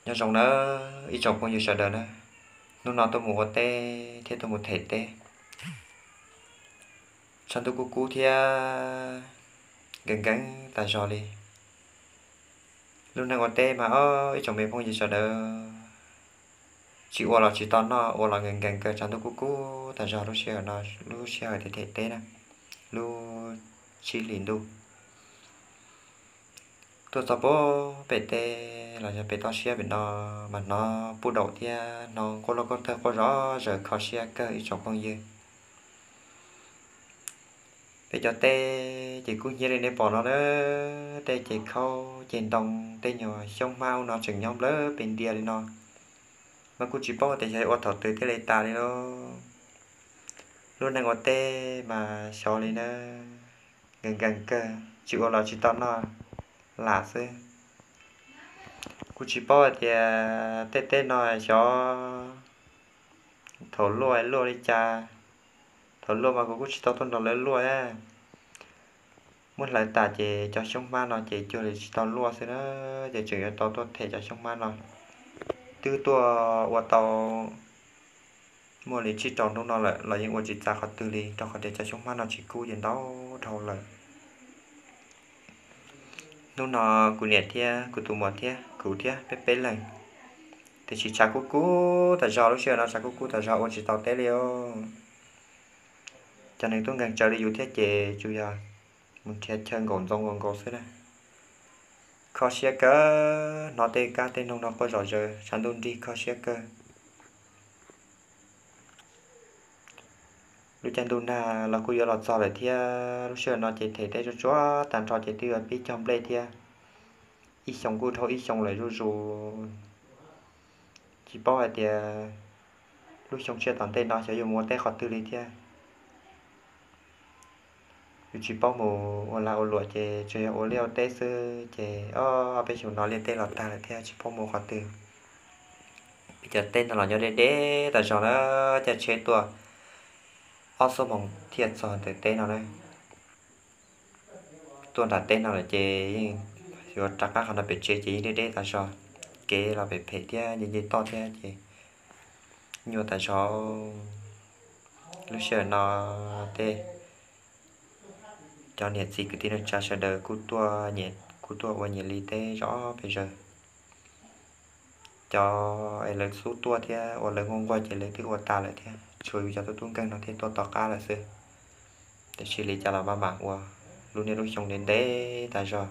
Nyob zoo nawb ib tsoom phooj ywg sawv daws na, hnub no tuaj mus ua teb thiab tuaj mus them teb, tshav ntuj kub kub thiab nkees nkees tas zog li. Lub neej ua teb mas ob ib tsoom me phooj ywg sawv daws, tsis ua los tsis tau noj, ua los nkees nkees kawg, tshav ntuj kub kub tas zog. Lub sij hawm no lub sij hawm them them teb na, lub tsib hlis ntuj. Tuaj txog pem teb los yog pem toj siab pem no mas hnov puj daum thiab hnov nquab loj koob tawg quaj zom zaws kho siab kawg ib tsoom phooj ywg. Peb cov teb ces kub hnyiab li nej pom no na, tej ces khaub ces ntoo, tej nyuag xyoob hmab no tseem nyob nplawg pes ntia li no, mas kuj tsis paub tias xyov ua thaum twg thiaj li tas li lauj. Lub neej ua teb mas xyov li na, nkees nkees kawg, tsis ua los tsis tau noj lam xwb. Kuj tsis paub hais tias tej teb no xyov thaum luaj luaj li cas. Thaum luaj mas kuv kuj tsis tau tuaj nrog lawv luaj, muab hlawv tas ces cov xyoob hmab no ces cuag li tsis tau luaj xwb na, ces tseem yuav tau tuaj them cov xyoob hmab no. Twb tuaj ua tau muaj li tsib rau hnub no lawm los yeej ua tsis txaus qhov twg li, rau qhov tias cov xyoob hmab no tsis kub ces ntau dhau lawm. Hnub no kuv niam thiab kuv tus muam thiab kuv thiab peb peb leeg, tiam sis tshav kub kub tas zog, lub sij hawm no tshav kub kub tas zog ua tsis tau teb li os. Cov neeg tub nkeeg tsawv li yus thiab ces tsuas yog mus nrhiav chaw nkaum ntxoov nkaus nkaus xwb na. Kho siab kawg, hnov tej kab tej noog no quaj zom zaws, tshav ntuj nrig kho siab kawg. Lub caij ntuj nag los kuj yuav los txog lawm thiab, lub sij hawm no ces them teb tsuag tsuag tag nrho ces twb yuav pib cog nplej thiab. Ib xyoo kuj dhau ib xyoo lawm zuj zus, tsis paub hais tias lub xyoo tshiab tom ntej no xyov yuav mus ua teb qhov twg li thiab. Yus tsis paub mus ua lag ua luam ces tsuas yog ua liaj ua teb xwb ces ob peb xyoos no liaj teb los tag lawm thiab tsis paub mus qhov twg. Peb cov teb no los nyob deb deb tas zog na, caij tsheb tuaj ob xuab moos thiaj txog ntawm teb no na. Tuaj nram teb no lawm ces yeej yuav rov qab qhov no pem tsev ces yeej deb deb tas zog, kev los pem phem thiab nce nce toj thiab ces nyuaj tas zog. Lub sij hawm no tej cov niam txiv kwv tij neej tsa sawv daws kuj tuaj, kuj tuaj ua nyiam li teb zov pes zaws. Cov es lawv xub tuaj thiab ua lawv nquag nquag ces lawv twb ua tas lawm thiab, tshuav yus cov tub tub nkeeg no thiaj tuaj tom qab lawm xwb. Tiam sis li cas los maj mam ua, lub niaj lub xyoo ntev ntev tas zog.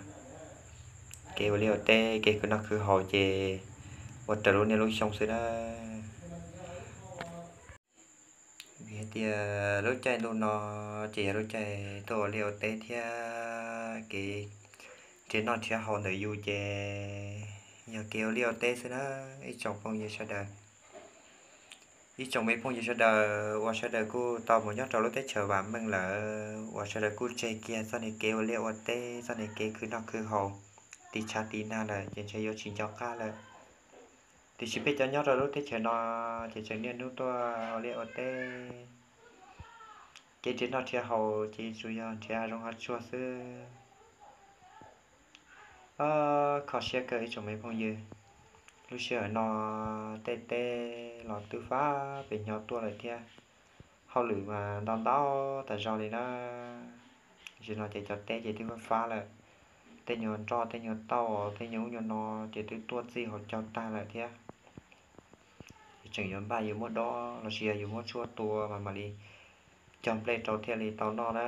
Kev ua liaj ua teb, kev khwv noj khwv haus ces ua raws lub niaj lub xyoo xwb na. Vim hais tias lub caij ntuj no ces yog lub caij tuaj ua liaj ua teb thiab kev nrhiav noj nrhiav haus ntawm yus ces yog kev ua liaj ua teb xwb na ib tsoom phooj ywg sawv daws. Ib tsoom me phooj ywg sawv daws uas sawv daws kuj tau mus nyob rau lub teb chaws vam meej lawm, uas sawv daws kuj tseg kiag txoj niag kev ua liaj ua teb, txoj niag kev khwv noj khwv haus, tiv tshav tiv nag lawm ces ntshe yuav tsis nco qab lawm. Tiam sis peb cov nyob rau lub teb chaws no ces tseem niaj hnub tuaj ua liaj ua teb, kev nrhiav noj nrhiav haus ces tsuas yog nrhiav hav zoov hav tsuag xwb. Kho siab kawg ib tsoom me phooj ywg. Lub sij hawm no tej teb los twb fab pem hnyo tuaj lawm thiab, hauj lwm mas ntau ntau tas zog li na. Tam sim no ces cov teb ces twb fab fab lawm, tej nyuag nroj tej nyuag tauj tej nyuag ub nyuag no ces twb tuaj txij hauv caug tag lawm thiab. Tseem yuav npaj yuav muab dob los sis yog yuav muab tshuaj tua mas mam li cog nplej rau thiaj li tau noj na.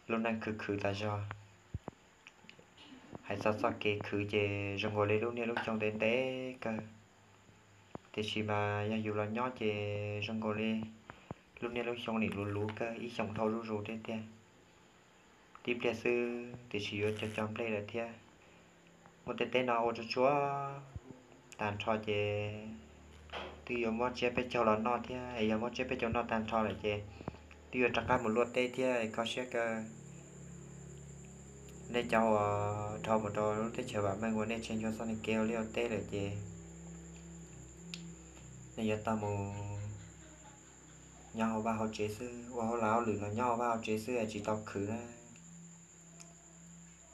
Lub neej khwv khwv tas zog. Hais txog txoj kev khwv ces zoo nkaus li lub niaj lub xyoo ntev ntev kawg, tiam sis mas yog yus los nyob ces zoo nkaus li lub niaj lub xyoo nim luv luv kawg, ib xyoos dhau zuj zus tiag tiag. Tib pliag xwb tiam sis yuav cog cog nplej lawm thiab. Muaj tej teb no ua tsuag tsuag tag nrho ces twb yuav muab tsiab peb caug los noj thiab, es yog muab tsiab peb caug noj tag nrho lawm ces twb yuav rov qab mus luaj teb thiab, kho siab kawg. Nej cov uas dhau mus rau lub teb chaws vam meej uas nej tseg ncua txoj niag kev ua liaj ua teb lawm ces nej yuav tau mus nyob hauv vaj hauv tsev xwb, ua hauj lwm los nyob hauv vaj hauv tsev xwb es tsis tau khwv na.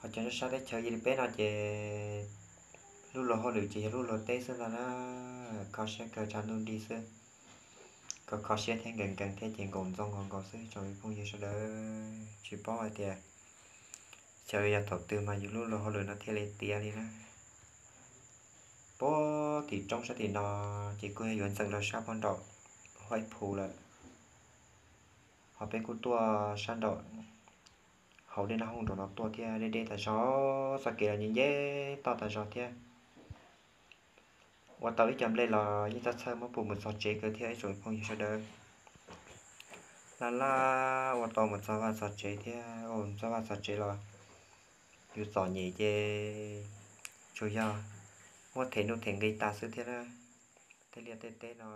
Ho cov nyob sab teb chaws li peb no ces lub luag hauj lwm ces yog lub luag teb xwb ntag na, kho siab kawg tshav ntuj nrig xwb. Kho kho siab thiab nkees nkees thiab ces nkaum ntxoo nkaus nkaus xwb tsoom phooj ywg sawv daws. Tsis paub hais tias xyov yog thaum twg mas yus lub luag hauj lwm no thiaj li tiav li na. Puag tim roob sab tim no ces kuj yog yuav ntxeev rau sab puag nraum Huaib Phu lawm. Ho peb kuj tuaj sab nraum hauv dej noj hooj nraum no tuaj thiab, deb deb tas zog, txoj kev los nce nce toj tas zog thiab. Ua tau ib co nplej los yeej txawj txhawj muab pum mus txog tsev kawg thiab ib tsoom phooj ywg sawv daws. Laj laj ua tau mus txog vaj txog tsev thiab, ua txog vaj txog tsev los yus txom nyem ces tsuas yog muab them nuj them nqi tas xwb thiab na. Tej liaj tej teb no